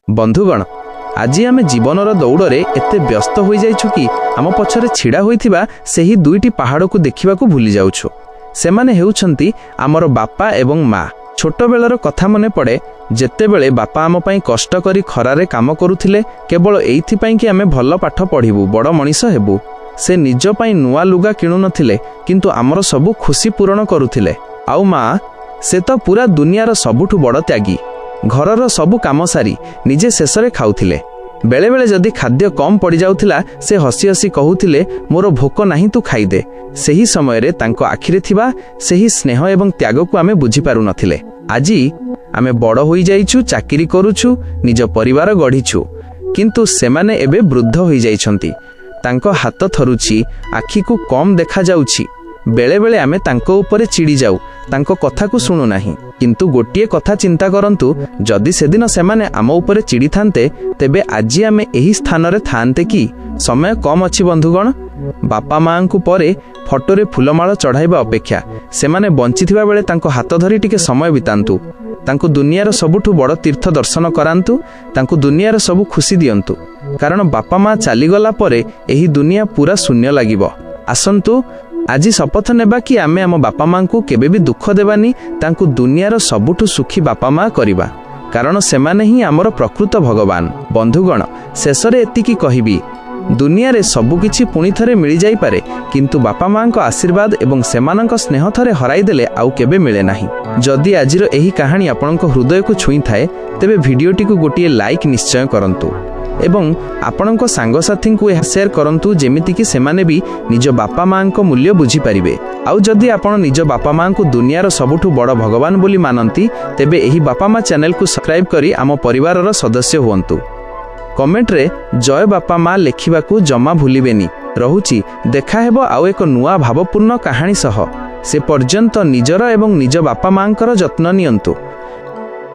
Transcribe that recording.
ବନ୍ଧୁଗଣ, ଆଜି ଆମେ ଜୀବନର ଦୌଡ଼ରେ ଏତେ ବ୍ୟସ୍ତ ହୋଇଯାଇଛୁ କି ଆମ ପଛରେ ଛିଡ଼ା ହୋଇଥିବା ସେହି ଦୁଇଟି ପାହାଡ଼କୁ ଦେଖିବାକୁ ଭୁଲି ଯାଉଛୁ। ସେମାନେ ହେଉଛନ୍ତି ଆମର ବାପା ଏବଂ ମା। ଛୋଟବେଳର କଥା ମନେ ପଡ଼େ, ଯେତେବେଳେ ବାପା ଆମ ପାଇଁ କଷ୍ଟ କରି ଖରାରେ କାମ କରୁଥିଲେ, କେବଳ ଏଇଥିପାଇଁ କି ଆମେ ଭଲ ପାଠ ପଢ଼ିବୁ, ବଡ଼ ମଣିଷ ହେବୁ। ସେ ନିଜ ପାଇଁ ନୂଆ ଲୁଗା କିଣୁନଥିଲେ, କିନ୍ତୁ ଆମର ସବୁ ଖୁସି ପୂରଣ କରୁଥିଲେ। ଆଉ ମା, ସେ ତ ପୁରା ଦୁନିଆର ସବୁଠୁ ବଡ଼ ତ୍ୟାଗୀ। ଘରର ସବୁ କାମ ସାରି ନିଜେ ଶେଷରେ ଖାଉଥିଲେ। ବେଳେବେଳେ ଯଦି ଖାଦ୍ୟ କମ୍ ପଡ଼ିଯାଉଥିଲା, ସେ ହସି ହସି କହୁଥିଲେ, "ମୋର ଭୋକ ନାହିଁ, ତୁ ଖାଇଦେ।" ସେହି ସମୟରେ ତାଙ୍କ ଆଖିରେ ଥିବା ସେହି ସ୍ନେହ ଏବଂ ତ୍ୟାଗକୁ ଆମେ ବୁଝିପାରୁନଥିଲେ। ଆଜି ଆମେ ବଡ଼ ହୋଇଯାଇଛୁ, ଚାକିରି କରୁଛୁ, ନିଜ ପରିବାର ଗଢ଼ିଛୁ, କିନ୍ତୁ ସେମାନେ ଏବେ ବୃଦ୍ଧ ହୋଇଯାଇଛନ୍ତି। ତାଙ୍କ ହାତ ଥରୁଛି, ଆଖିକୁ କମ୍ ଦେଖାଯାଉଛି। ବେଳେବେଳେ ଆମେ ତାଙ୍କ ଉପରେ ଚିଡ଼ି ଯାଉ, ତାଙ୍କ କଥାକୁ ଶୁଣୁନାହିଁ। କିନ୍ତୁ ଗୋଟିଏ କଥା ଚିନ୍ତା କରନ୍ତୁ, ଯଦି ସେଦିନ ସେମାନେ ଆମ ଉପରେ ଚିଡ଼ିଥାନ୍ତେ, ତେବେ ଆଜି ଆମେ ଏହି ସ୍ଥାନରେ ଥାଆନ୍ତେ କି? ସମୟ କମ୍ ଅଛି ବନ୍ଧୁଗଣ। ବାପା ମାଆଙ୍କୁ ପରେ ଫଟୋରେ ଫୁଲମାଳ ଚଢ଼ାଇବା ଅପେକ୍ଷା ସେମାନେ ବଞ୍ଚିଥିବା ବେଳେ ତାଙ୍କ ହାତ ଧରି ଟିକେ ସମୟ ବିତାନ୍ତୁ। ତାଙ୍କୁ ଦୁନିଆର ସବୁଠୁ ବଡ଼ ତୀର୍ଥ ଦର୍ଶନ କରାନ୍ତୁ। ତାଙ୍କୁ ଦୁନିଆର ସବୁ ଖୁସି ଦିଅନ୍ତୁ, କାରଣ ବାପା ମା ଚାଲିଗଲା ପରେ ଏହି ଦୁନିଆ ପୁରା ଶୂନ୍ୟ ଲାଗିବ। ଆସନ୍ତୁ, ଆଜି ଶପଥ ନେବା କି ଆମେ ଆମ ବାପା ମାଙ୍କୁ କେବେ ବି ଦୁଃଖ ଦେବାନି, ତାଙ୍କୁ ଦୁନିଆର ସବୁଠୁ ସୁଖୀ ବାପା ମା କରିବା, କାରଣ ସେମାନେ ହିଁ ଆମର ପ୍ରକୃତ ଭଗବାନ। ବନ୍ଧୁଗଣ, ଶେଷରେ ଏତିକି କହିବି, ଦୁନିଆରେ ସବୁକିଛି ପୁଣି ଥରେ ମିଳିଯାଇପାରେ, କିନ୍ତୁ ବାପା ମାଙ୍କ ଆଶୀର୍ବାଦ ଏବଂ ସେମାନଙ୍କ ସ୍ନେହ ଥରେ ହରାଇଦେଲେ ଆଉ କେବେ ମିଳେ ନାହିଁ। ଯଦି ଆଜିର ଏହି କାହାଣୀ ଆପଣଙ୍କ ହୃଦୟକୁ ଛୁଇଁଥାଏ, ତେବେ ଭିଡ଼ିଓଟିକୁ ଗୋଟିଏ ଲାଇକ୍ ନିଶ୍ଚୟ କରନ୍ତୁ ଏବଂ ଆପଣଙ୍କ ସାଙ୍ଗସାଥୀଙ୍କୁ ଏହା ସେୟାର କରନ୍ତୁ, ଯେମିତିକି ସେମାନେ ବି ନିଜ ବାପା ମାଙ୍କ ମୂଲ୍ୟ ବୁଝିପାରିବେ। ଆଉ ଯଦି ଆପଣ ନିଜ ବାପା ମାଙ୍କୁ ଦୁନିଆର ସବୁଠୁ ବଡ଼ ଭଗବାନ ବୋଲି ମାନନ୍ତି, ତେବେ ଏହି ବାପା ମା ଚ୍ୟାନେଲକୁ ସବସ୍କ୍ରାଇବ୍ କରି ଆମ ପରିବାରର ସଦସ୍ୟ ହୁଅନ୍ତୁ। କମେଣ୍ଟରେ "ଜୟ ବାପା ମା" ଲେଖିବାକୁ ଜମା ଭୁଲିବେନି। ରହୁଛି, ଦେଖାହେବ ଆଉ ଏକ ନୂଆ ଭାବପୂର୍ଣ୍ଣ କାହାଣୀ ସହ। ସେ ପର୍ଯ୍ୟନ୍ତ ନିଜର ଏବଂ ନିଜ ବାପା ମାଙ୍କର ଯତ୍ନ ନିଅନ୍ତୁ।